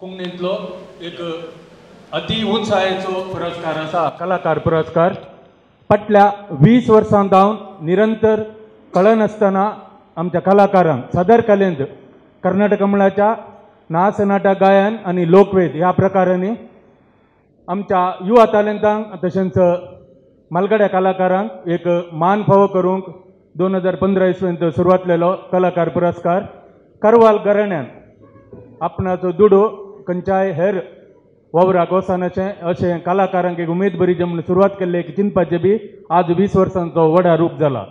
कोंकणींतलो एक अति उंचायेचो पुरस्कार आसा, कलाकार पुरस्कार. फाटल्या 20 वर्सां जावन निरंतर कळनासतना आमच्या कलाकारांक सादर कलेंत कर्नाटक मंडळाच्या नाच नाटक गायन आनी लोकवेद ह्या प्रकारांनी आमच्या युवा तालेंतांक तशेंच मालगड्या कलाकारांक एक मान फावो करूंक 2015 इसवेंत सुरवातलेलो कलाकार पुरस्कार. करवाल घराण्यान आपणाचो दुडू खंयच्याय हेर वावराक वचनाचें अशें कलाकारांक एक उमेद बरी म्हूण सुरवात केल्ली एक चिंतपाचें बी आज 20 वर्सांचो व्हडा रूप जाला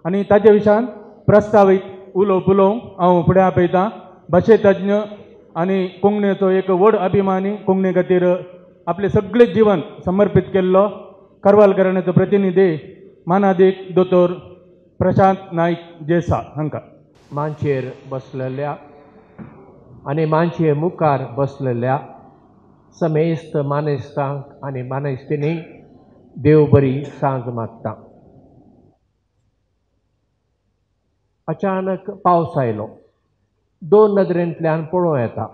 आनी ताजे विशयान प्रस्तावीत उलोवप उलोवंक हांव फुडें आपयतां भाशे तज्ञ आनी कोंकणीचो एक व्हड अभिमानी, कोंकणी खातीर आपलें सगळें जीवन समर्पीत केल्लो करवाल घराण्याचो प्रतिनिधी मानादीक दोतोर प्रशांत नायक जेसा हांकां. मांचयेर बसलेल्या आनी मांचये मुखार बसलेल्या समेस्त मानेस्तांक आनी मानेस्तिनी देव बरी सांज मागता. अचानक पावस आयलो. दोन नदरेंतल्यान पळोवं येता.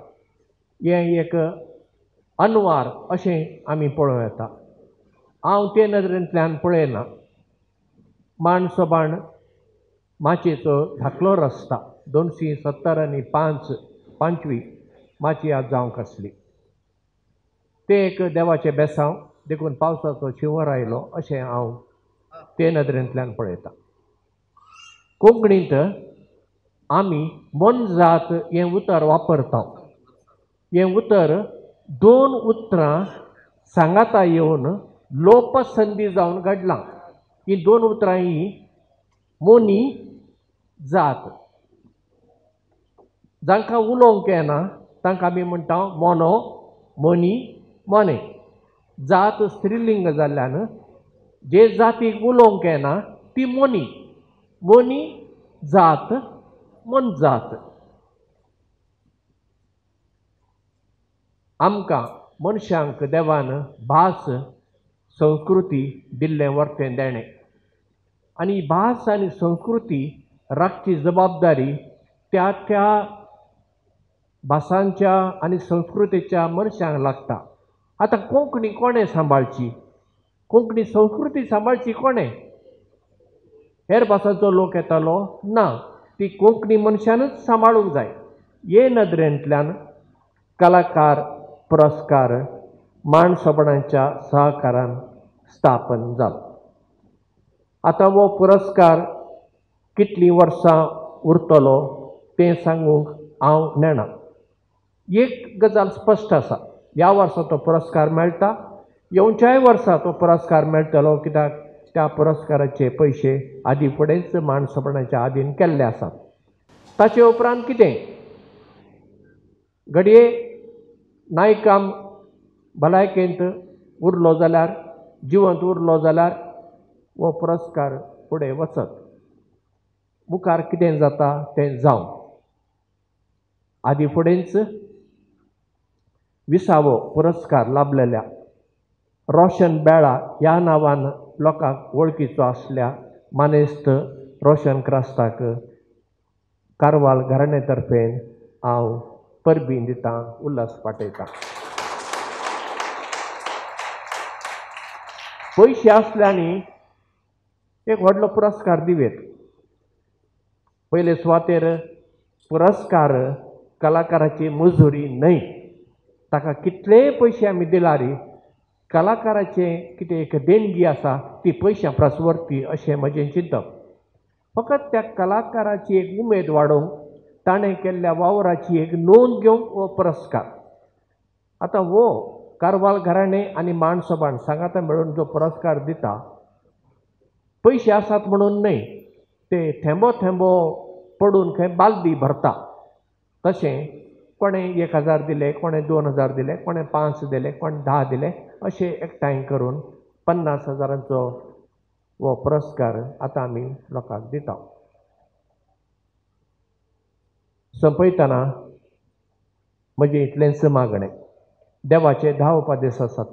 हें एक अनवार अशें आमी पळोवं येता. हांव ते नदरेंतल्यान पळयना. मांड सोबाण माचयेचो धाकलो रस्ता 270 आनी 5 माची आज जावंक आसली. तें एक देवाचें बेसांव देखून पावसाचो शिंवर आयलो अशें हांव ते नदरेंतल्यान पळयतां. कोंकणींत आमी मोनजात हें उतर वापरता. हें उतर दोन उतरां सांगाता येवन लोपसंधी जावन घडलां. ही दोन उतरां ही मोनी जात. जांकां उलोवंक येना तांकां आमी म्हणटा मोनो, मोनी, मोने. जात स्त्रीलिंग जाल्ल्यान जे जातीक उलोवंक येना ती मोनी. मोनी जात, मोनजात. आमकां मनशांक देवान भास संस्कृती दिल्लें वर्तें देणें आनी भास आनी संस्कृती राखची जबाबदारी त्या त्या भासांच्या आनी संस्कृतीच्या मनशांक लागता. आतां कोंकणी कोणें सांबाळची? कोंकणी संस्कृती सांबाळची कोणें? हेर भासांचो लोक येतालो ना, ती कोंकणी मनशानूच सांबाळूंक जाय. हे नदरेंतल्यान कलाकार पुरस्कार मांड सोबणांच्या सहकारान स्थापन जालो. आतां हो पुरस्कार कितलीं वर्सां उरतलो तें सांगूंक हांव नेणा. एक गजाल स्पश्ट आसा, ह्या वर्सा तो पुरस्कार मेळटा, येवच्याय वर्सा तो पुरस्कार मेळटलो, कित्याक त्या पुरस्काराचे पयशे आदी फुडेंच मांड सोबणाच्या आदीन केल्ले आसात. ताचे उपरांत कितें घडये नायकाम भलायकेंत उरलो जाल्यार, जिवंत उरलो जाल्यार हो पुरस्कार फुडें वचत. मुखार कितें जाता तें जावं. आदी फुडेंच 20वो पुरस्कार लाभलेल्या रोशन बेळा ह्या नांवान लोकांक वळखीचो आसल्या मानेस्त रोशन क्रास्ताक कारवाल घराणे तर्फेन हांव परबीं दितां, उल्हास पाठयतां. पयशे आसल्यानी एक व्हडलो पुरस्कार दिवेत. पयले सुवातेर पुरस्कार कलाकाराची मजुरी न्हय, ताका कितलेय पयशे आमी दिलारी कलाकाराचें कितें एक देणगी आसा ती पयशां परस व्हरती अशें म्हजें चिंतप. फकत त्या कलाकाराची एक उमेद वाडोवंक, ताणें केल्ल्या वावराची एक नोंद घेवंक हो पुरस्कार. आतां हो कारवाल घराणें आनी मांड सोबाण सांगाता मेळून जो पुरस्कार दिता, पयशे आसात म्हणून न्हय, ते थेंबो थेंबो पडून खंय बालदी भरता. तशें कोणें 1000 दिले, कोणें 2000 दिले, कोणें 5 दिले, कोणें 10 दिले, अशें एकठांय करून 50,000 हो पुरस्कार आतां आमी लोकांक दिता. सोंपयतना म्हजें इतलेंच मागणें, देवाचे 10 उपादेश आसात,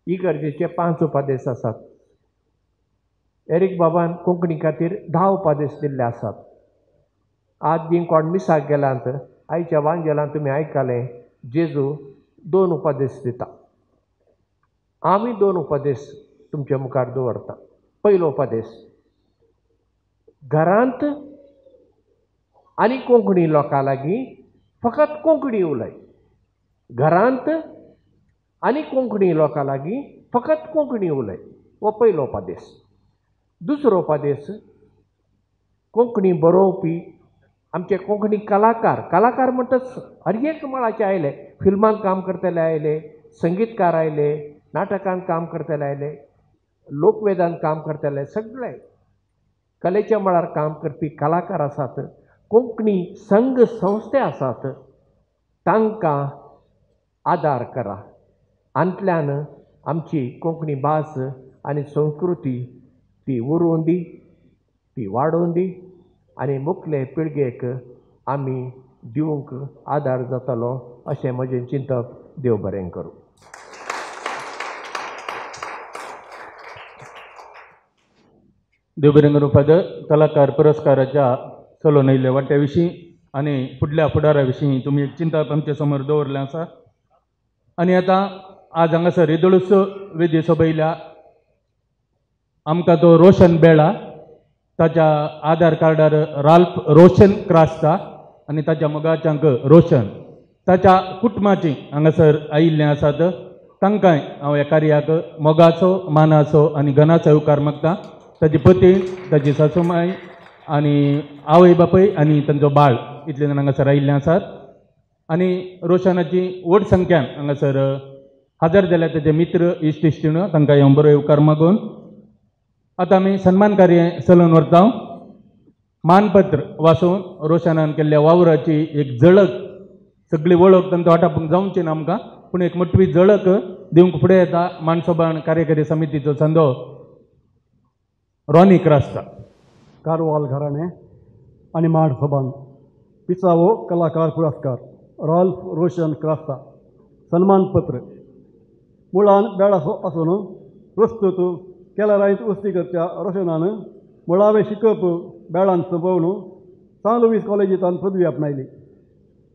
इगर्जेचे 5 उपादेश आसात. एरीक बाबान कोंकणी खातीर 10 उपादेश दिल्ले आसात. आज जी कोण मिसाक गेलात, आयच्या वांजेलान तुमी आयकलें, जेजू दोन उपदेश दिता. आमी दोन उपदेश तुमच्या मुखार दवरता. पयलो उपदेश, घरांत आनी कोंकणी लोकां लागीं फकत कोंकणी उलय. घरांत आनी कोंकणी लोकां लागीं फकत कोंकणी उलय, हो पयलो उपदेश. दुसरो उपदेश, कोंकणी बरोवपी आमचे कोंकणी कलाकार, कलाकार म्हणटच हर एक मळाचे आयले, फिल्मांत काम करतले आयले, संगीतकार आयले, नाटकांत काम करतले आयले, लोकवेदांत काम करतले, सगळे कलेच्या मळार काम करपी कलाकार आसात, कोंकणी संघ संस्थे आसात, तांकां आदार करा. हातूंतल्यान आमची कोंकणी भास आनी संस्कृती ती उरोवन दी, ती वाडोवन दी आनी मुखले पिळगेक आमी दिवंक आदार जातलो अशें म्हजें चिंतप. देव बरें करूं. देव बरें करूं फादर. कलाकार पुरस्काराच्या चलोवन आयिल्ल्या वाट्या विशीं आनी फुडल्या फुडारा विशीं तुमी एक चिंतप आमचे समोर दवरलें आसा. आनी आतां आज हांगासर येदोळूच वेदी सोबयल्या आमकां तो रोशन बेळा, ताच्या आधार कार्डार राल्फ रोशन क्रास्ता आनी ताच्या मोगाच्यांक रोशन, ताच्या कुटुंबाची हांगासर आयिल्लें आसात, तांकांय हांव ह्या कार्याक मोगाचो, मानाचो आनी गणाचो येवकार मागता. ताजी पती, ताजी सासूमाय आनी आवय बापूय आनी तांचो बाळ इतले जाण हांगासर आयिल्ले आसात. आनी रोशनाची व्हड संख्यान हांगासर हजर जाल्या ताजे मित्र, इश्ट इश्टीण, तांकां हांव बरो येवकार मागून आतां आमी सन्मान कार्य चलोवन व्हरता. मानपत्र वाचून रोशनान केल्ल्या वावराची एक झळक, सगळी वळख तांचो वाटापूंक जावची ना आमकां, पूण एक मोटवी झळक दिवंक फुडें येता मानसोबाण कार्यकारी समितीचो संदो रॉनी क्रास्ता. कारवाल घराणें आनी मांड सोबान पिसावो कलाकार पुरस्कार रॉल्फ रोशन क्रास्ता सन्मानपत्र. मुळान बेळासो आसून प्रस्तुत केलारांत वस्ती करच्या रोशनान मुळावें शिकप बेळान सोंपोवन सान लुईस कॉलेजींत पदवी आपणायली.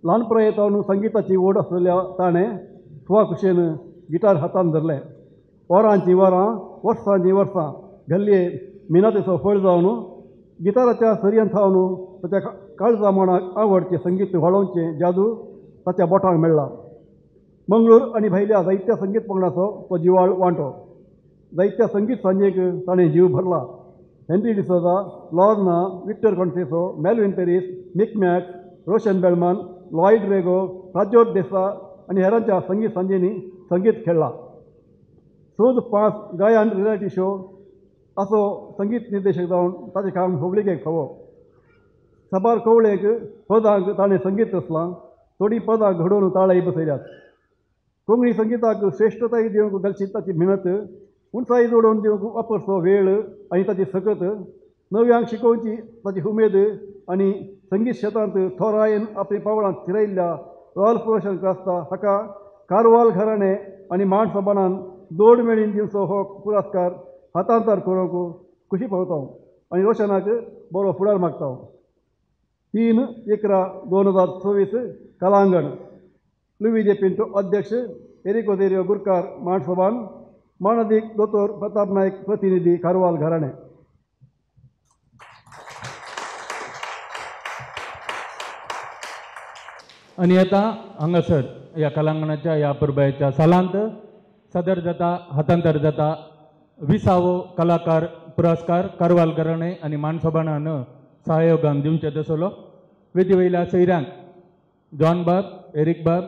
ल्हान पिरायेंत संगिताची ओड आशिल्ल्या ताणें सुवाकुशेन गिटार हातान धरलें. वरांचीं वरां, वर्सांचीं वर्सां घल्ले मिनातेचो फळ जावन गिटाराच्या सरयेन थावन ताच्या काळजा मनाक आवडचें संगीत व्हाळोवचें जादू ताच्या बोटांक मेळ्ळा. मंगळूर आनी भायल्या जायत्या संगीत पंगडाचो तो जिवाळ वांटो. जायत्या संगीत सांजेक ताणें जीव भरला. Henry D'Souza, Lorna, Victor Conceicao, Melvin Paris, Mick Max, Roshan Bellman, Lloyd Rego, Prajyot Desa आनी हेरांच्या संगीत सांजेंनी संगीत खेळ्ळा. सोद पांच गायन रियलिटी शो असो संगीत निर्देशक जावन ताचें काम होबळिकेक फावो. साबार कवळेक पदांक ताणें संगीत रचलां. थोडीं पदां घडोवन ताळेय बसयल्यात. कोंकणी संगिताक श्रेश्ठताय दिवंक घालची ताची मेहनत, उंचाय जोडोवन दिवंक वापरचो वेळ आनी ताची सकत, नव्यांक शिकोवची ताची उमेद आनी संगीत शेतांत थोरायेन आपली पावलां थिरयल्ल्या रॉल्फ रोशन क्रास्ता हाका कारवाल घराणें आनी मांड सोबानान दोड मेळीन दिवचो हो पुरस्कार हातांतर करूंक खुशी पावता आनी रोशनाक बरो फुडार मागता. 3/11/2024 कलांगण. लुवी जे पिंटो अध्यक्ष, एरिको देरियो गुरकार मांड सोबान, मानादीक दोतोर प्रताप नायक प्रतिनिधी कारवाल घराणें. आनी आतां हांगासर ह्या कलांगणाच्या ह्या परबायच्या सालांत सदर जाता, हातांतर जाता 20वो कलाकार पुरस्कार कारवाल घराणें आनी मानसोबाणान सहयोगान दिवचे तसलो. वेदी वयल्या सैऱ्यांक जॉन बाब, एरिक बाब,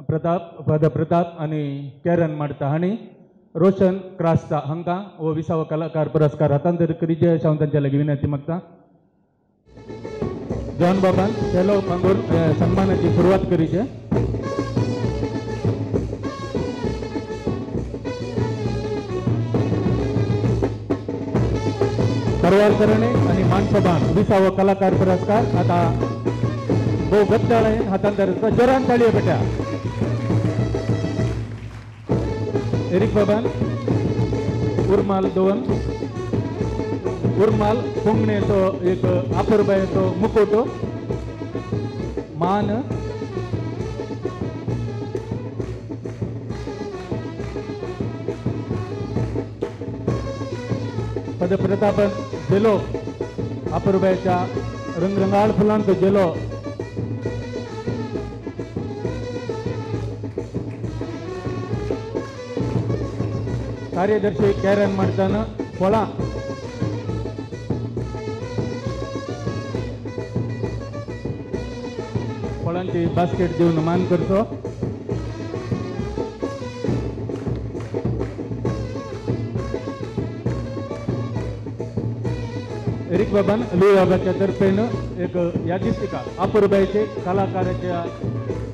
प्रताप, फादर प्रताप आनी कॅरन माडता हांणी रोशन क्रास्ता हांकां हो 20वो कलाकार पुरस्कार हातांतर करीचे अशें हांव तांच्या लागीं विनंती मागता. जॉन बाबान सेलो पांगूर सन्मानाची सुरवात करीचे. कारवाल घराणें आनी मानसोबान 20वो कलाकार पुरस्कार आतां भोव गत्ताळेन हातांतर जोरान ताळयो पेट्या. एरिक बाबान उर्माल दोवन, उर्माल कोंगणेचो एक आपुरबायेचो मुकोटो, मान पद प्रतापन झेलो अपुरबायेच्या रंगरंगाळ फुलांचो झेलो कार्यदर्शी कॅरन माडताना फळां फळांची बास्केट दिवन मान करचो. एरिक बाबान लुई बाबाच्या तर्फेन एक यादिस्तिका अपुरबायेचे कलाकाराच्या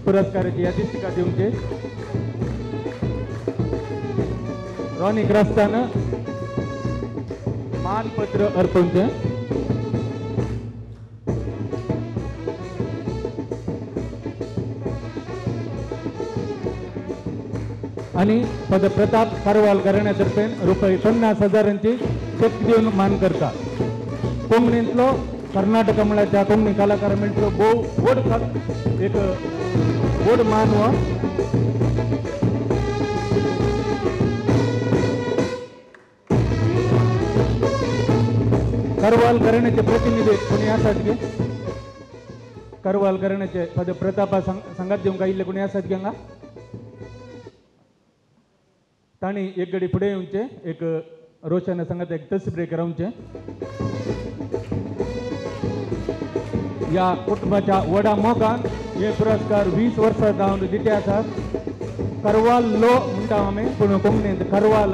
पुरस्काराची यादिस्तिका दिवचे. रॉनी क्रास्तान मानपत्र अर्पणचे. आणि पद प्रताप कारवाल घराण्यातर्फे रुपये 50,000 चेक दिवन मान करता. कोंकणींतलो कर्नाटक म्हळ्यार त्या कोंकणी कलाकार मेळटलो भोव व्हड एक व्हड मान हो. करवाल घराण्याचे प्रतिनिधी कोणी आसात गे? करवाल घराण्याचे पद प्रतापा सांगात दिवंक आयिल्ले कोणी आसात गे हांगा? तांणी एक गडी फुडें येवचें, एक रोशन सांगात एक तसब्रेक रावचें. ह्या कुटुंबाच्या व्हडा मोगान हे पुरस्कार 20 वर्सां जावन दिते आसात. करवाल लो म्हणटा आमी, पूण कोंकणींत करवाल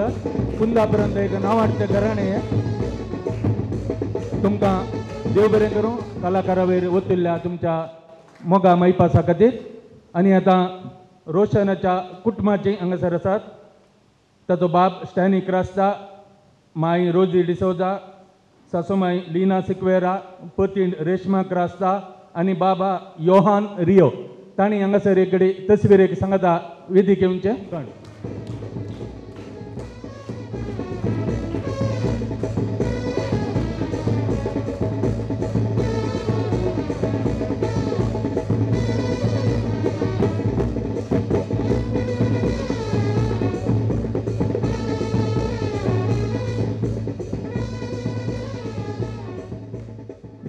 कुंदापर्यंत एक नांवाडचें घराणें हें. तुमकां देव बरें करूं कलाकारा वयर वतिल्ल्या तुमच्या मोगा मैपासा खातीर. आनी आतां रोशनाच्या कुटुंबाची हांगासर आसात. ताचो बाब स्टॅनी क्रास्ता, माई रोजी डिसोजा, सासुमाई लीना सिक्वेरा, पतीण रेशमा क्रास्ता आनी बाबा योहान रियो. तांणी हांगासर एक कडेन तस्वीर एक सांगता वेदीक येवचें.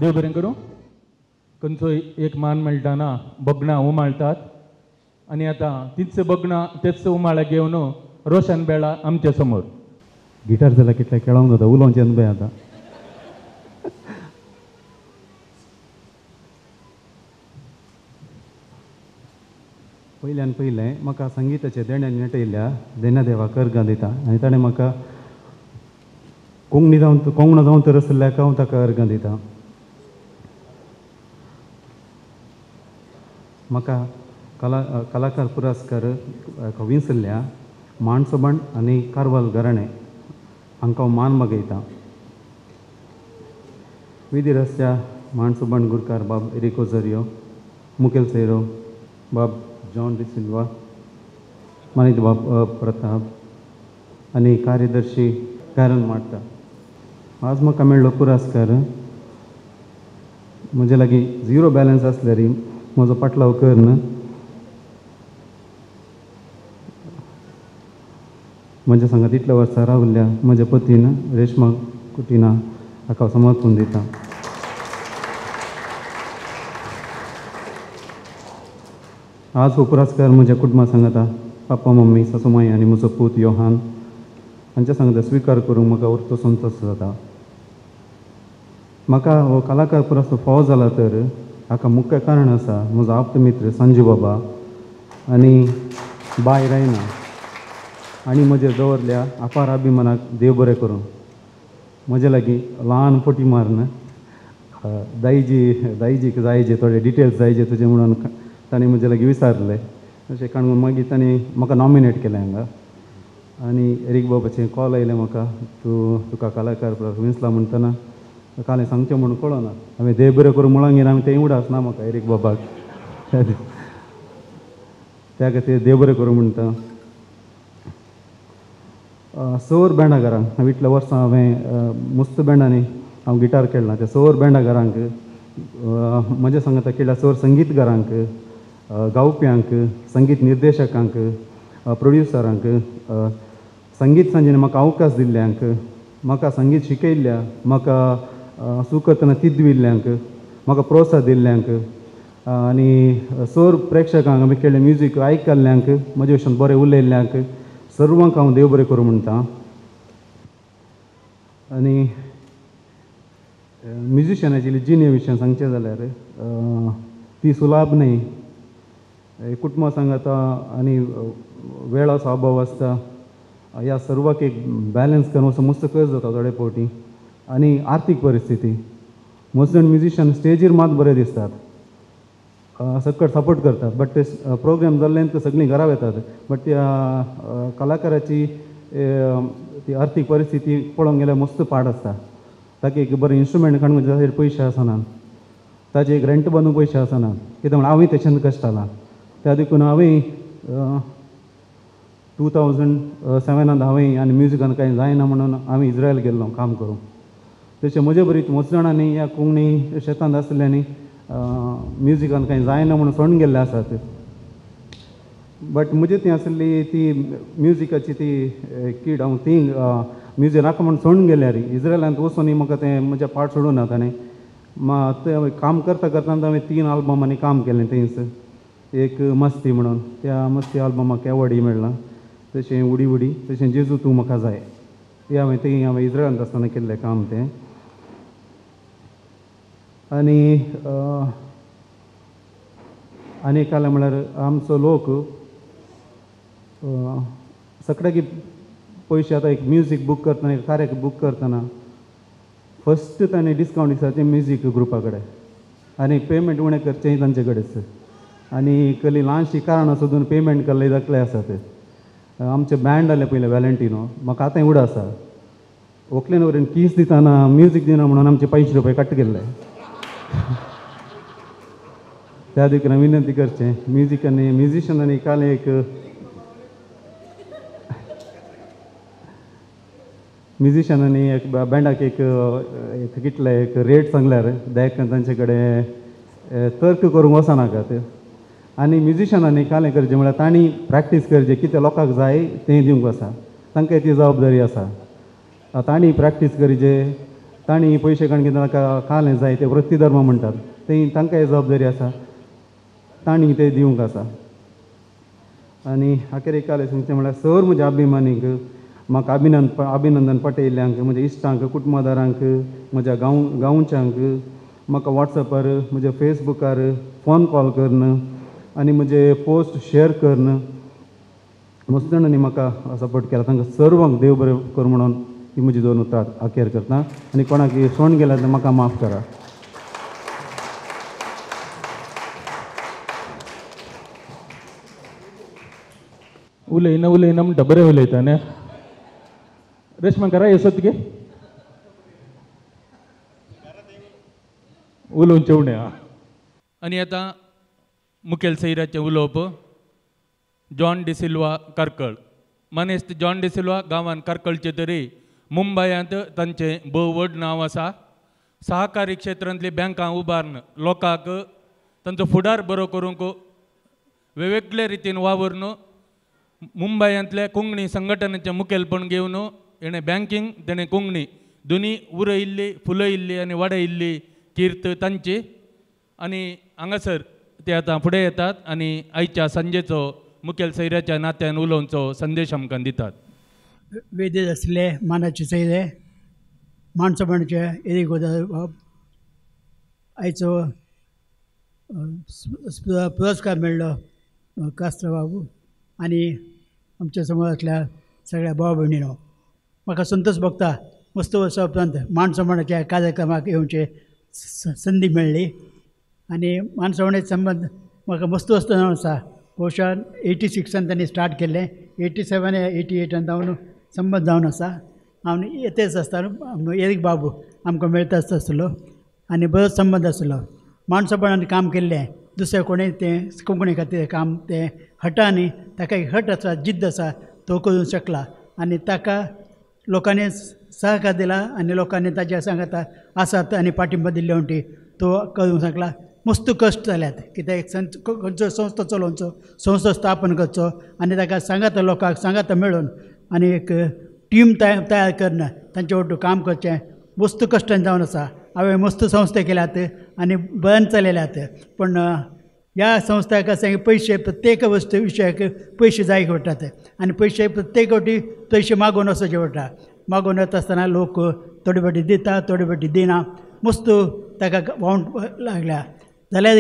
देव बरें करूं. खंयचोय एक मान मेळटाना बगणां उमाळटात आनी आतां तीच बगणां तेच उमाळे घेवन रोशन बेळा आमच्या समोर. गिटार जाल्यार कितलें खेळोंक जाता, उलोवचें न्हय आतां. पयल्यान पयलें म्हाका संगिताचें देणें नेटयल्या देना देवाक अर्गां दिता आनी ताणें म्हाका कोंकणी जावन कोंकणो जावन तर आसल्याक हांव ताका अर्गां दिता. म्हाका कलाकार पुरस्कार विंचल्ल्या माणसोबण आनी कारवाल घराणें हांकां हांव मान मागयता. विधी रस्त्या माणसोबण गुरकार बाब एरिको झरियो, मुखेल सैरो बाब जॉन डिसिल्वा, मानीत बाब प्रताप आनी कार्यदर्शी कॅरन मार्टा. आज म्हाका मेळ्ळो पुरस्कार म्हजे लागीं झिरो बॅलन्स आसल्यार म्हजो पाटलाव करून म्हज्या सांगात इतल्या वर्सां रावल्ल्या म्हज्या पतीन रेशमा कुटिना हाका हांव समर्पण दिता. आज हो पुरस्कार म्हज्या कुटुंबा सांगाता पापा मम्मी सासुमाई आनी म्हजो पूत योहान हांच्या सांगाता स्विकार करूंक म्हाका उरतो संतोश जाता. म्हाका हो कलाकार पुरस्कार फावो जाला तर हाका मुख्य कारण आसा म्हजो आप्त मित्र संजू बाबा आनी बाय रायना आनी म्हजेर दवरल्या अपार अभिमानाक देव बरें करूं. म्हजे लागीं ल्हान फटी मारून दायजी दायजीक जायजे थोडे डिटेल्स जायजे तुजे म्हणून ताणें म्हजे लागीं विचारलें. अशें काणून मागीर ताणें म्हाका नॉमिनेट केलें हांगा आनी एरीक बाबाचें कॉल आयलें म्हाका, तूं तुका कलाकार विंचला म्हणटना कालें सांगचें म्हणून कळना. हांवें देव बरें करूं म्हळां आमी तें उडास ना म्हाका एरीक बाबाक, त्या खातीर देव बरें करूं म्हणटा. सौर बँडाघरांक हांव इतल्या वर्सां हांवें मुस्त बँडांनी हांव गिटार खेळ्ळां. त्या सौर बँडाघरांक म्हज्या सांगाता खेळ्ळ्या सौर संगीतकारांक, गावप्यांक, संगीत निर्देशकांक, प्रोड्युसरांक, संगीत सांजेन म्हाका अवकाश दिल्ल्यांक म्हाका संगीत शिकयल्ल्या, म्हाका सूख करतना तिद्विल्ल्यांक, म्हाका प्रोत्साह दिल्ल्यांक आनी सर प्रेक्षकांक आमी केल्लें म्युजीक आयकल्ल्यांक, म्हजे भशेन बरें उलयल्ल्यांक सर्वांक हांव देव बरें करूं म्हणटा. आनी म्युजिशनाची जिणे विशयान सांगचें जाल्यार ती सुलाभ न्हय. कुटुंबा सांगाता आनी वेळाचो अभाव आसता. ह्या सर्वाक एक बॅलन्स करून असो मस्त कस जाता थोडे फावटी. आनी आर्थीक परिस्थिती, मोस्ट जाण म्युजिशन स्टेजीर मात बरें दिसतात, सकट सपोर्ट करतात, बट ते प्रोग्राम जाल्ल्यान ते सगळीं घरा वतात. बट त्या कलाकाराची ती आर्थीक परिस्थिती पळोवंक गेल्यार मस्त पाड आसता. ताका एक बरें इन्स्ट्रुमेंट काडूंक ताचेर पयशे आसना, ताजे एक रेंट बांदूंक पयशे आसना. कित्याक म्हणून हांवूय तेच्यान कश्टालां. त्या देखून हांवें 2007 हांवें आनी म्युजिकान कांय जायना म्हणून हांवें इज्रायल गेल्लो काम करूंक. तशें म्हजे बरी मोस्ट जाणांनी ह्या कोंकणी शेतांत आसल्ल्यांनी म्युजिकान कांय जायना म्हणून सोडून गेल्ले आसात. बट म्हजे थंय आसली ती म्युजिकाची ती कीड, हांव ती म्युजीक नाका म्हणून सोडून गेल्यार इज्रायलांत वचून म्हाका तें म्हज्या पाट सोडूं ना ताणें. तें काम करता करता हांवें 3 आल्बमांनी काम केलें थंयच. एक मस्ती म्हणून, त्या मस्ती आल्बमाक एवॉर्डय मेळ्ळा. तशें उडी उडी, तशें जेजू तूं म्हाका जाय, हें हांवें थंय हांवें इज्रायलांत आसतना केल्लें काम तें. आनी आनी एक कालें म्हळ्यार आमचो लोक सगळ्याक पयशे आतां एक म्युजीक बूक करतना, एक कार्याक बूक करतना फस्ट ताणें डिस्कावंट दिता तें म्युजीक ग्रुपा कडेन, आनी पेमेंट उणें करचें तांचे कडेच. आनी कसली ल्हानशी कारणां सोदून पेमेंट केल्ले दाखले आसात. आमचें बँड जालें पयलें वॅलेंटिनो, म्हाका आतांय उडो आसा. व्हंकलेन वरेन कीस दितना म्युजीक दिना म्हणून आमचे 5 रुपये कट केल्ले. त्या देखून हांवें विनंती करचें म्युजीक आनी म्युजिशनांनी काल एक म्युजिशनांनी एक बँडाक एक एक कितले एक रेट सांगल्यार दयाकन तांचे कडेन तर्क करूंक वचनाकात. आनी म्युजिशनांनी कालें करचें म्हळ्यार तांणी प्रॅक्टीस करचें, कितें लोकांक जाय तें दिवंक आसा, तांकां ती जबाबदारी आसा. तांणी प्रॅक्टीस करचे, तांणी पयशे काडून कितें तांकां कालें जाय तें वृत्तीधर्म म्हणटात तें तांकां जबाबदारी आसा, तांणी तें दिवंक आसा. आनी अखेरेक कालें सांगचें म्हळ्यार सर म्हज्या अभिमानीक, म्हाका अभिनंदन पटयल्ल्यांक, म्हज्या इश्टांक, कुटुंबादारांक, म्हज्या गांवच्यांक, म्हाका वॉट्सॅपार, म्हज्या फेसबुकार फोन कॉल करून आनी म्हजे पोस्ट शेअर करून मस्त जाणांनी म्हाका सपोर्ट केला. तांकां सर्वांक देव बरें करूं म्हणून ही म्हजी 2 उतरां अखेर करता. आनी कोणाक सोडून गेल्यार म्हाका माफ करा. उलयना उलयना म्हणटा बरें उलयता न्ही. रेश्मा करा येसत गे उलोवन चेवणे. आनी आतां मुखेल सैराचें उलोवप जॉन डिसिल्वा कार्कळ. मानेस्त जॉन डिसिल्वा गांवान कार्कळचे तरी मुंबयांत तांचें भोव व्हड नांव आसा. सहकारी क्षेत्रांतली बँकां उबारून लोकांक तांचो फुडार बरो करूंक वेगवेगळे रितीन वावरून मुंबयांतल्या कोंकणी संघटनेचें मुखेलपण घेवन हेणें बँकींग तेणें कोंकणी दोनी उरयिल्ली, फुलयिल्ली आनी वाडयिल्ली कीर्त तांची. आनी हांगासर ते आतां फुडें येतात आनी आयच्या सांजेचो मुखेल सैऱ्याच्या नात्यान उलोवचो संदेश आमकां दितात. वेदेज आसले मानाचे सैरे माणसपणचे एरीक बाब आयचो पुरस्कार मेळ्ळो कास्त्र बाबू आनी आमच्या समाजांतल्या सगळ्या भाव भयणीनो म्हाका संतोष भोगता. मस्त वर्सां उपरांत माणसपणाच्या कार्यक्रमाक येवचे संदी मेळ्ळी आनी माणसपणाचे संबंद म्हाका मस्त वस्त जावन आसा. बहुशा 86 तांणी स्टार्ट केल्लें, 87 88 जावन संबंद जावन आसा. हांव येतेच आसता एरीक बाबू आमकां मेळटा आसलो आनी बरोच संबंद आसलो. माणसपणान काम केल्लें, दुसरें कोणें तें कोंकणी खातीर काम तें हटांनी ताका एक हट आसा, जिद्द आसा, तो करूंक शकला आनी ताका लोकांनी सहकार दिला आनी लोकांनी ताच्या सांगाता आसात आनी पाठिंबा दिल्ले म्हणटी तो करूंक शकला. मस्त कश्ट जाल्यात कित्याक खंयचो संस्था चलोवचो, संस्था स्थापन करचो आनी ताका सांगाता लोकांक सांगाता मेळून आनी एक टीम तयार करून तांचे वट्टू काम करचें मस्त कश्टान जावन आसा. हांवें मस्त संस्था केल्यात आनी बऱ्यान चलयल्यात, पूण ह्या संस्थाक अशें पयशे प्रत्येक वस्तू विशयाक पयशे जाय पडटात आनी पयशे प्रत्येक फावटी पयशे मागून वचचे पडटा. मागून वता आसतना लोक थोडे फावटी दिता, थोडे फावटी दिना, मस्त ताका वावंट लागल्या. जाल्यार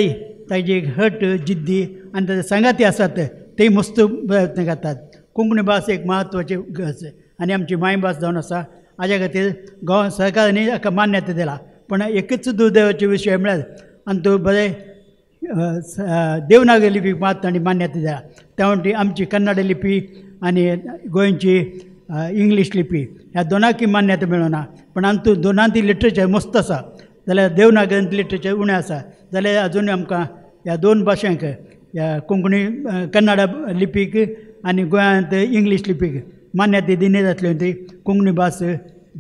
ताजी हट जिद्दी आनी ताजे सांगाती आसात ते मस्त प्रयत्न करतात. कोंकणी भास एक म्हत्वाची गरज आनी आमची मायभास जावन आसा. हाज्या खातीर गोवा सरकारांनी हाका मान्यता दिला, पूण एकूच दुर्दैवाचे विशय म्हळ्यार आनी तो बरें देवनागरी लिपीक मात तांणी मान्यता दिल्या. त्या वण्टी आमची कन्नड लिपी आनी गोंयची इंग्लीश लिपी ह्या दोनाकय मान्यता मेळना, पूण आमचो दोनांती लिटरेचर मस्त आसा, जाल्यार देवनागरींत लिटरेचर उणें आसा. जाल्यार अजून आमकां ह्या दोन भाशांक, ह्या कोंकणी कन्नड लिपीक आनी गोंयांत इंग्लीश लिपीक मान्यता दिनी जातली ती कोंकणी भास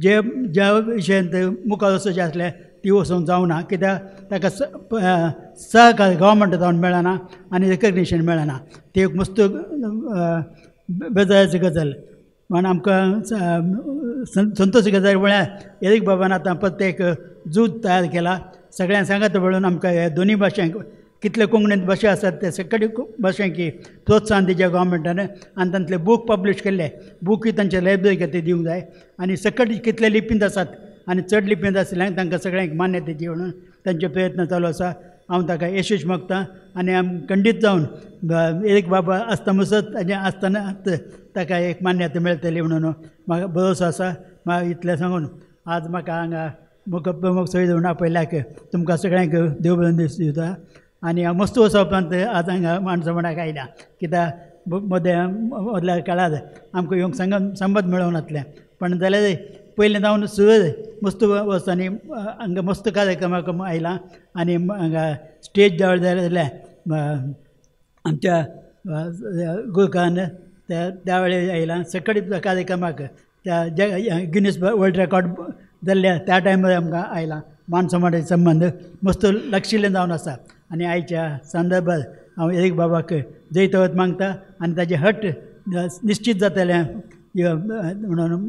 जे ज्या विशयांत मुखार वचचें आसलें ती वचूंक जावना, कित्याक ताका सहकार गव्हर्मेंट जावन मेळना आनी रिकग्निशन मेळना. ती एक मस्त बेजाराची गजाल. म्हण आमकां संतोश गजाल म्हळ्यार एरीक बाबान आतां प्रत्येक झूज तयार केला, सगळ्यांक सांगात पळोवन आमकां ह्या दोनी भाशांक कितले कोंकणींत भाशा आसात ते सगळे भाशांक प्रोत्साहन दिवचें गव्हर्मेंटान आनी तांतले बूक पब्लीश केल्ले बुकूय तांचे लायब्ररी खातीर दिवंक जाय आनी सकट कितले लिपींत आसात आनी चड लिपींत आशिल्ल्यान तांकां सगळ्यांक मान्यता दिवची म्हणून तांचे प्रयत्न चालू आसा. हांव ताका यशेश मागता आनी आम खंडीत जावन एक बाबा आसता मसत ताजें आसतना ताका एक मान्यता मेळटली म्हणून म्हाका भरोसो आसा. म्हाका इतलें सांगून आज म्हाका हांगा मुख प्रमुख सोय म्हणून आपयल्याक तुमकां सगळ्यांक देव बरें दीस दिता. आनी हांव मस्त वर्सा उपरांत आज हांगा माणसमणाक आयल्या, कित्याक मदें मदल्या काळार आमकां येवंक संबंद मेळोंक नासलें, पण जाल्यार पयलें जावन सुरय मस्त वर्सांनी हांगा मस्त कार्यक्रमाक आयला आनी हांगा स्टेज जवळ जाल्यार आमच्या गुरकान त्या वेळार आयला सगळे कार्यक्रमाक त्या गिनीस वर्ल्ड रेकॉर्ड जाल्ल्या त्या टायमार आमकां आयला. मान समाजाचे संबंद मस्त लक्षिल्ले जावन आसा आनी आयच्या संदर्भार हांव एरीक बाबाक जैतवत मागता आनी ताजें हट निश्चीत जातलें म्हणून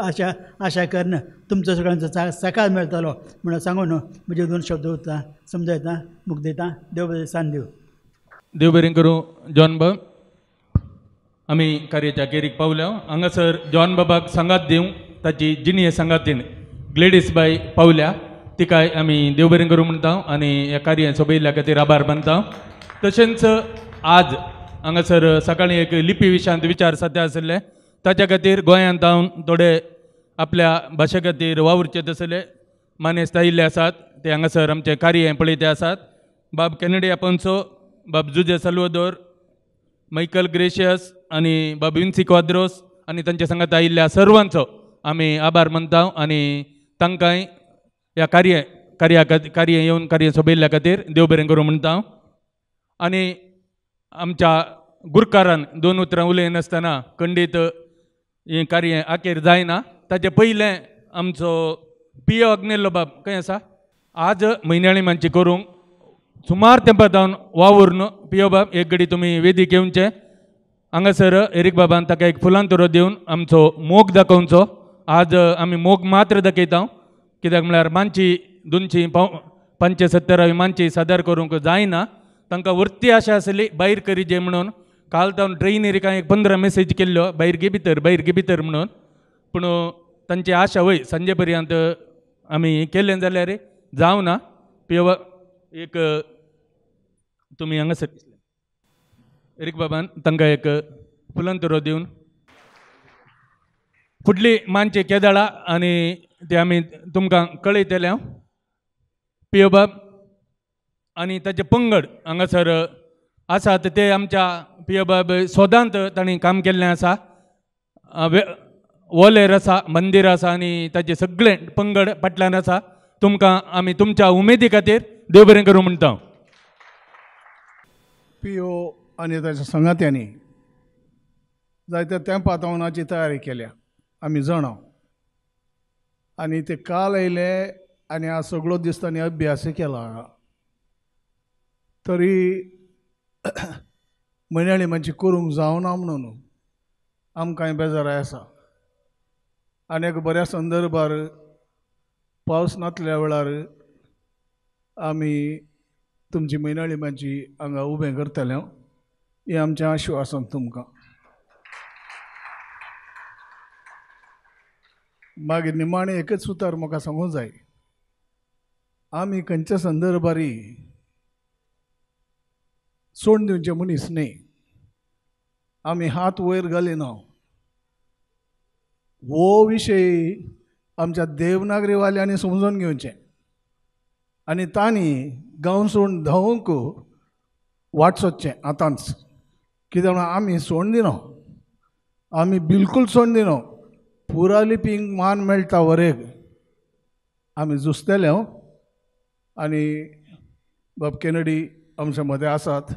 आशा आशा करून तुमचो सगळ्यांचो सकार मेळटलो म्हणून सांगून म्हजे दोन शब्द उरता समजयता मुक्तयता. देव बरें सांग दिवं. देव बरें करूं जॉन बाब. आमी कार्याच्या अखेरीक पावल्या. हांगासर जॉन बाबाक सांगात दिवंक ताची जिणये सांगात दिवन ग्लेडीस बाय पावल्या, तिकाय आमी देव बरें करूं म्हणटा आनी ह्या कार्य सोबयल्ल्या खातीर आभार मानता. तशेंच आज हांगासर सकाळीं एक लिपी विशयांत विचार सद्या आशिल्ले, ताच्या खातीर गोंयांत जावन थोडे आपल्या भाशे खातीर वावुरचे तसले मानेस्त आयिल्ले आसात, ते हांगासर आमचें कार्य पळयते आसात. बाब केनेडी आपोन्सो, बाब जुजे साल्वादोर, मायकल ग्रेशियस आनी बाब विन्सी क्वाद्रोस आनी तांचे सांगात आयिल्ल्या सर्वांचो आमी आभार मानता आनी तांकांय ह्या कार्य कार्य कार्य येवन कार्य सोबयल्ल्या खातीर देव बरें करूं म्हणटा. आनी आमच्या गुरकारान दोन उतरां उलयनासतना खंडीत हें कार्य अखेर जायना. ताचे पयलें आमचो पियो आग्नेल्लो बाब खंय आसा, आज म्हयन्याळी मानची करूंक सुमार तेंपा जावन वावुरून पियो बाब एक घडी तुमी वेदीक येवचें. हांगासर एरीक बाबान ताका एक फुलांतुरो दिवन आमचो मोग दाखोवचो. आज आमी मोग मात्र दाखयता, कित्याक म्हळ्यार मानची दोनशी 75 मानची सादर करूंक जायना, तांकां वरती आशा आसली भायर करिजे म्हणून. काल जावन ट्रेनीर कांय एक 15 मेसेज केल्ल्यो भायर गे भितर भायर गे भितर म्हणून, पूण तांची आशा वय सांजे पर्यंत आमी केलें जाल्यार जावना. पियो एक तुमी हांगासर एरीक बाबान तांकां एक फुलांतुरो दिवन फुडली मानची केदाळा आनी ते आमी तुमकां कळयतले. हांव पियो बाब आनी ताचे पंगड हांगासर आसात, ते आमच्या पियो बाब सोदांत तांणी काम केल्लें आसा. वोलेर आसा, मंदीर आसा आनी ताचे सगळे पंगड फाटल्यान आसा. तुमकां आमी तुमच्या उमेदी खातीर देव बरें करूं म्हणटा. पियो आनी ताच्या संगात्यांनी जायत्या तेंपा तावनाची तयारी केल्या आमी जाणा, आनी ते काल आयले आनी आज सगळो दीस तांणी अभ्यास केला. तरी म्हयन्याळी मातशी करूंक जावना म्हणून आमकांय बेजाराय आसा. आनी एक बऱ्या संदर्भार पावस नातल्या वेळार आमी तुमची म्हयनाळी माची हांगा उबें करतले, हें आमचें आश्वासन तुमकां. मागीर निमाणें एकच उतर म्हाका सांगूंक जाय, आमी खंयच्या संदर्भारी सोडून दिवचे मनीस न्ही, आमी हात वयर घालिना. हो विशय आमच्या देवनागरीवाल्यांनी समजून घेवचें आनी तांणी गांव सोडून धांवूंक वाट सोदचें आतांच, कित्याक म्हणून आमी सोडून दिना, आमी बिलकूल सोडून दिना. पुरा लिपींक मान मेळटा वरेक आमी झुजतले. आनी बाब केनडी आमच्या मदें आसात,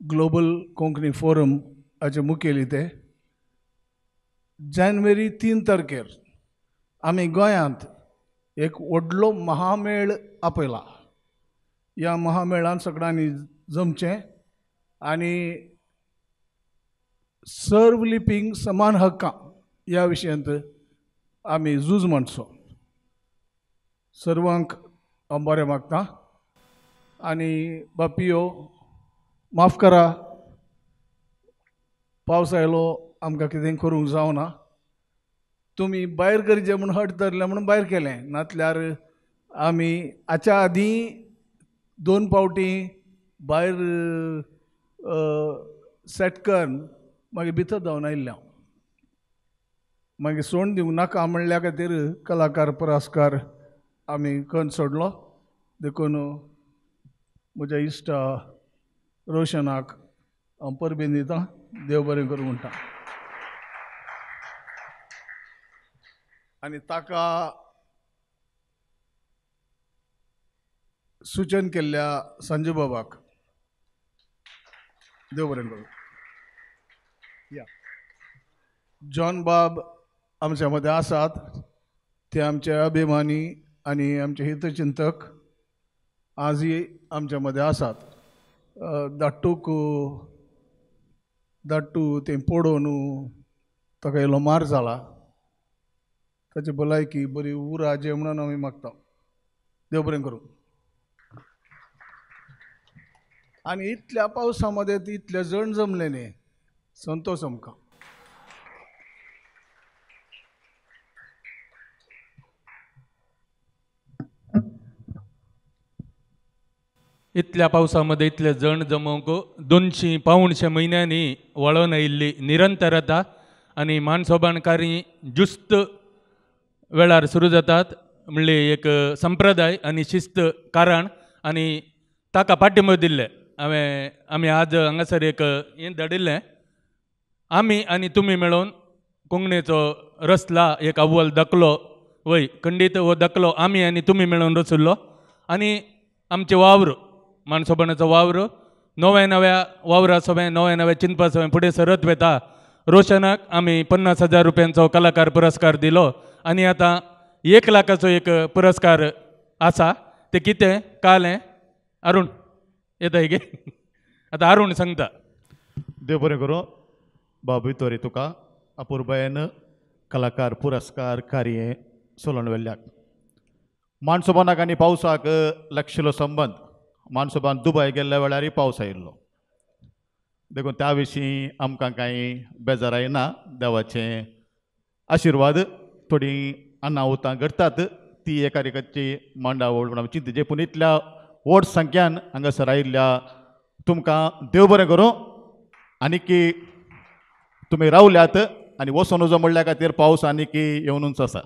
ग्लोबल कोंकणी फोरम हाचे मुखेली ते. जानेवारी 3 तारखेर आमी गोंयांत एक व्हडलो महामेळ आपयला. ह्या महामेळान सगळ्यांनी जमचें आनी सर्व लिपींक समान हक्कां ह्या विशयांत आमी झूज मांडचो. सर्वांक हांव बरें मागता आनी बापियो माफ करा, पावस आयलो आमकां कितें करूंक जावना, तुमी भायर करचें म्हूण हट धरलें म्हूण भायर केलें, नातल्यार आमी हाच्या आदीं 2 फावटी भायर सेट करून मागीर भितर धांवन आयिल्लें हांव. मागीर सोडून दिवंक नाका म्हणल्या खातीर कलाकार पुरस्कार आमी करून सोडलो. देखून म्हज्या इश्टा रोशनाक हांव परबीं दितां, देव बरें करूं म्हणटा. आनी ताका सुचन केल्ल्या संजू बाबाक देव बरें करूं. या जॉन बाब आमच्या मदें आसात, ते आमचे अभिमानी आनी आमचे हितचिंतक आजय आमच्या मदें आसात. दाट्टूक दाट्टू तें पडोवन ताका इल्लो मार जाला, ताची भलायकी बरी उराजे म्हणून आमी मागता, देव बरें करूं. आनी इतल्या पावसा मदें इतले जण जमले न्ही, संतोश आमकां. इतल्या पावसामध्ये इतले जण जमोवंक 200 पावणशे म्हयन्यांनी वळोन आयिल्ली निरंतरता आनी मानसोबाणकारी जुस्त वेळार सुरू जातात म्हणले एक संप्रदाय आनी शिस्त कारण आनी ताका पाठिंबो दिल्ले हांवें. आमी आज हांगासर एक हें धाडिल्लें, आमी आनी तुमी मेळोवन कोंकणीचो रसला एक अव्वल दाखलो वय खंडीत हो दाखलो आमी आनी तुमी मेळोवन रचिल्लो. आनी आमचे वावर मानसोबाणाचो वावर नव्या नव्या वावरा सवें नव्या नव्या चिंतपा सवें फुडें सरत वता. रोशनाक आमी 50,000 रुपयांचो कलाकार पुरस्कार दिलो आनी आतां 1 लाखाचो एक पुरस्कार आसा. ते कितें कालें अरुण येता गे, आतां अरुण सांगता. देव बरें करूं बाबू तोरी तुका अपुरबायेन कलाकार पुरस्कार कार्य सोलोन वेल्ल्याक. मानसोबानाक आनी पावसाक लागशिल्लो संबंद, मानसोबान दुबय गेल्ल्या वेळारय पावस आयिल्लो, देखून त्या विशीं आमकां कांय बेजाराय ना. देवाचें आशिर्वाद थोडीं अनाहुतां घडटात ती एकामेकाची मांडावळ म्हूण आमी चिंतचे, पूण इतल्या व्हड संख्यान हांगासर आयिल्ल्या तुमकां देव बरें करूं. आनीकी तुमी रावल्यात आनी वचोन वचो म्हणल्या खातीर पावस आनीकी येवनूच आसा.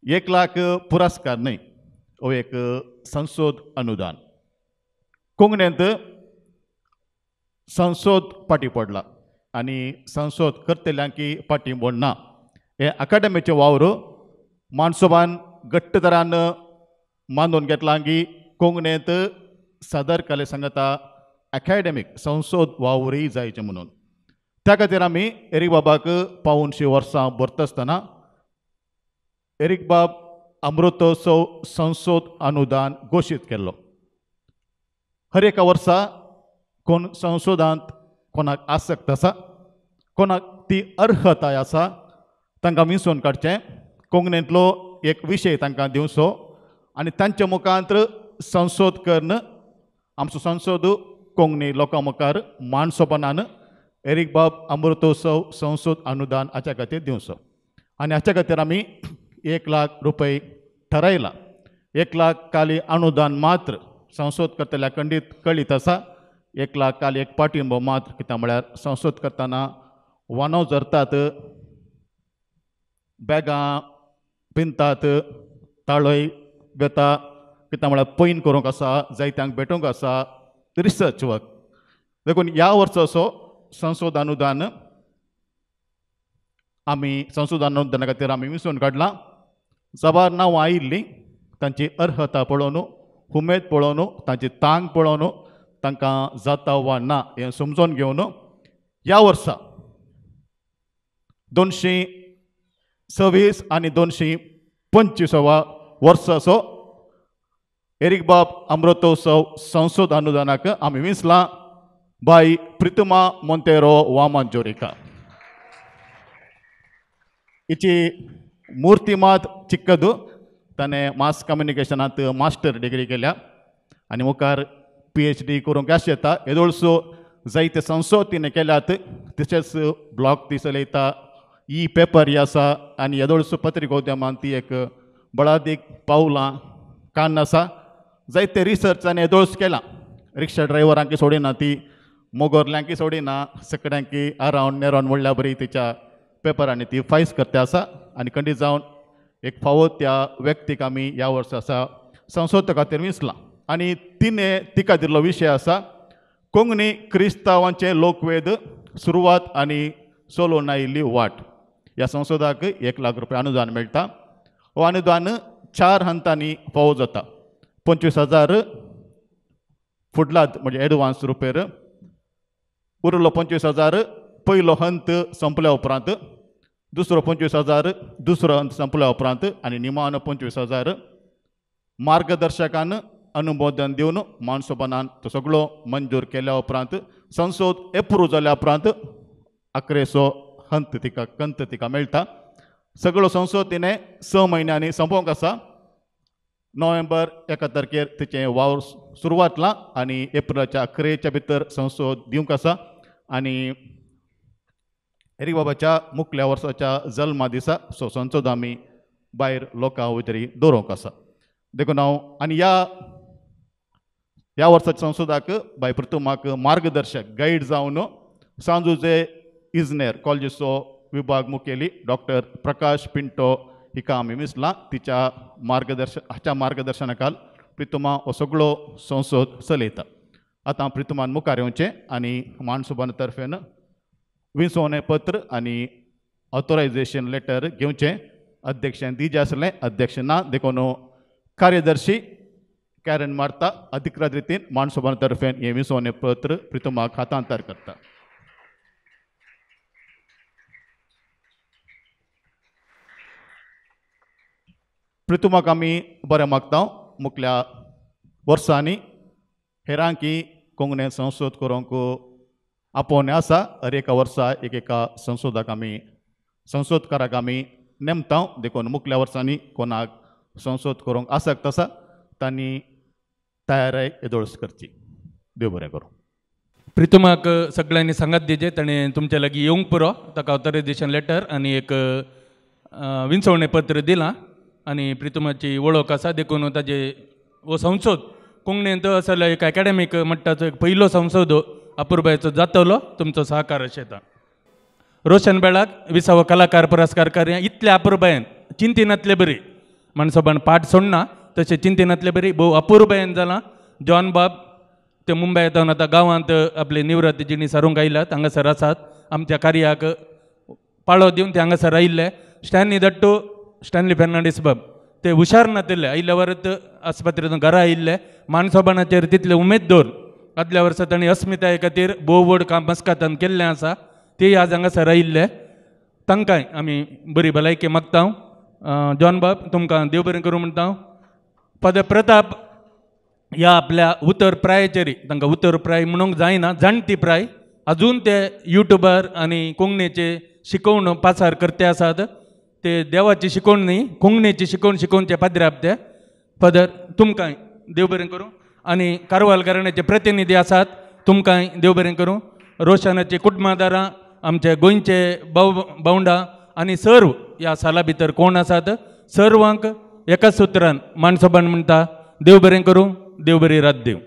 1 लाख पुरस्कार न्हय, हो एक संसद अनुदान. कोंकणींत संसद फाटीं पडला आनी संसद करतल्यांकी फाटीं ना. हे अकादेमीचे वावर मानसोबान घट्ट तरान मानून घेतला की कोंकणींत सादर कले सांगता अकॅडमीक संसद वावरूय जायचे म्हणून. त्या खातीर आमी एरीक बाबाक 75 वर्सां भरता आसतना एरीक बाब अमृतोत्सव संसद अनुदान घोशीत केल्लो. हर एका वर्सा कोण संसदांत कोणाक आसक्त आसा कोणाक ती अर्हताय आसा तांकां विंचून काडचें, कोंकणींतलो एक विशय तांकां दिवचो आनी तांच्या मुखांत संशोध करून आमचो संसद कोंकणी लोकां मुखार मानसोपणान एरीक बाब अमृतोत्सव संसद अनुदान हाच्या खातीर दिवचो आनी हाच्या खातीर आमी 1 लाख रुपये ठरायला. 1 लाख काली अनुदान मात्र संसद करतल्या खंडीत कळीत आसा. 1 लाख काली एक पाठिंबो मात्र कित्याक म्हळ्यार संसद करतना वानो झरतात, बॅगां पिंतात, ताळय घेता, कित्याक म्हळ्यार पयन करूंक आसा, जायत्यांक भेटूंक आसा, रिसर्च वर्क. देखून ह्या वर्साचो संसद अनुदान आमी संसद अनुदाना खातीर आमी विंचून काडलां. साबार नांवां आयिल्लीं, तांची अर्हता पळोवन, उमेद पळोवन, तांची तांक पळोवन, तांकां जाता वा ना हें समजून घेवन ह्या वर्सा 226 आनी 225 वर्साचो एरीक बाब अमृतोत्सव संसद अनुदानाक आमी विंचलां बाय प्रितमा मोंतेरो वामन जोरिका. हिची मूर्ती मात चिक्कदू, ताणें मास कम्युनिकेशनांत मास्टर डिग्री केल्या आनी मुखार PhD करूंक आश येता. येदोळसो जायते संसद तिणें केल्यात, तशेंच ब्लॉग ती चलयता, ई पेपर ही आसा आनी येदोळसो पत्रिकोद्यमान ती एक बळादीक पावलां कान्न आसा. जायते रिसर्च आनी येदोळस केलां, रिक्षा ड्रायव्हरांकी सोडिना ती, मोगोरल्यांकी सोडिना, सगळ्यांकी आरावन नेरावन म्हणल्या बरी तिच्या पेपरांनी ती फायस करता आसा आनी खंडीत जावन एक फावो त्या व्यक्तीक आमी ह्या वर्सा आसा संसद खातीर विंचलां. आनी तिणें तिका दिल्लो विशय आसा कोंकणी क्रिस्तांवांचे लोकवेद सुरवात आनी चलोवन आयिल्ली वाट. ह्या संसदाक 1 लाख रुपया अनुदान मेळटा. हो अनुदान 4 हंतांनी फावो जाता. 25,000 फुडलात म्हणजे एडवान्स रुपये, उरलो 25,000 पयलो हंत संपल्या उपरांत, दुसरो 25,000 दुसरो हंत संपल्या उपरांत आनी निमाणो 25,000 मार्गदर्शकान अनुमोदन दिवन मानसोपणान तो सगळो मंजूर केल्या उपरांत संसद एप्रूव जाल्या उपरांत अकरेचो हंत तिका कंत तिका मेळटा. सगळो संसद तिणें 6 म्हयन्यांनी सोंपोवंक आसा. नोव्हेंबर 1 तारखेर तिचें वावर सुरवातला आनी एप्रिलाच्या 11 भितर संसद दिवंक आसा आनी एरीक बाबाच्या मुखल्या वर्साच्या जल्मा दिसा सो संसद आमी भायर लोकां वयतरी दवरूंक आसा. देखून हांव आनी ह्या वर्साच्या संसदाक बाय प्रथमाक मार्गदर्शक गायड जावन सांजुजे इजनेर कॉलेजीचो विभाग मुखेली डॉक्टर प्रकाश पिंटो हिका आमी विंचलां. तिच्या हाच्या मार्गदर्शनाखाल प्रितुमा हो सगळो संसद चलयता. आतां प्रितुमान मुखार येवचें आनी मानसोबान तर्फेन विंचवणें पत्र आनी ऑथोरायझेशन लेटर घेवचें. अध्यक्षान दिजे आसलें, अध्यक्ष ना देखून कार्यदर्शी कॅरन मारता अधिकृत रितीन मानसोबान तर्फेन हें विंचवणें पत्र प्रितुमाक हातांतर करता. प्रितुमाक आमी बरें मागता मुखल्या वर्सांनी हेरांकी कोंकणी संसद करूंक आपोवणें आसा. हर एका वर्सा एक एका संसदाक आमी संसदकाराक आमी नेमता. देखून मुखल्या वर्सांनी कोणाक संसद करूंक आसक्त आसा तांणी तयाराय येदोळस करची. देव बरें करूं. प्रितुमाक सगळ्यांनी सांगात दिजे, ताणें तुमच्या लागीं येवंक पुरो. ताका ऑथरायझेशन लेटर आनी एक विंचवणें पत्र दिलां आनी प्रितुमाची वळख आसा देखून ताजे हो संसद कोंकणींत असलो एक एकाडेमीक म्हणटा तो एक पयलो संसद अपुरबायेचो जातलो. तुमचो सहकार अशें येता. रोशन बेळाक 20वो कलाकार पुरस्कार कार्य इतल्या अपुरबायेन चिंतिनातले बरी माणसोबान पाठ सोडना तशें चिंतिनातले बरी भोव अपुरबायेन जालां. जॉन बाब ते मुंबय जावन आतां गांवांत आपली निवृत्ती जिणी सारूंक आयल्यात, हांगासर आसात. आमच्या कार्याक पाळो दिवन ते हांगासर आयिल्ले. स्टॅनली दट्टू, स्टॅनली फेर्नांडीस बाब ते हुशार नातिल्ले, आयिल्ल्या वरत आस्पत्रेंतून घरा आयिल्ले. मानसोबाणाचेर तितले उमेद दवर आदल्या वर्सा तांणी अस्मिताये खातीर भोव व्हड काम मस्कातान केल्लें आसा, ते आज हांगासर आयिल्ले. तांकांय आमी बरी भलायकी मागता. जॉन बाब तुमकां देव बरें करूं म्हणटा. फादर प्रताप ह्या आपल्या उतर प्रायचेर, तांकां उतर प्राय म्हणूंक जायना, जाणटी प्राय, अजून ते युट्यूबार आनी कोंकणीचे शिकोवण पासार करते आसात. ते देवाची शिकोवण न्ही, कोंकणीची शिकोवण शिकोवचे पाद्राप ते. फादर तुमकां देव बरें करूं. आनी कारवाल घराण्याचे प्रतिनिधी आसात, तुमकां देव बरें करूं. रोशनाचे कुटुंबादारां, आमचे गोंयचे भावंडां आनी सर्व ह्या साला भितर कोण आसात सर्वांक एका सुत्रान मानसोबान म्हणटा देव बरें करूं, देव बरी रात दिवं.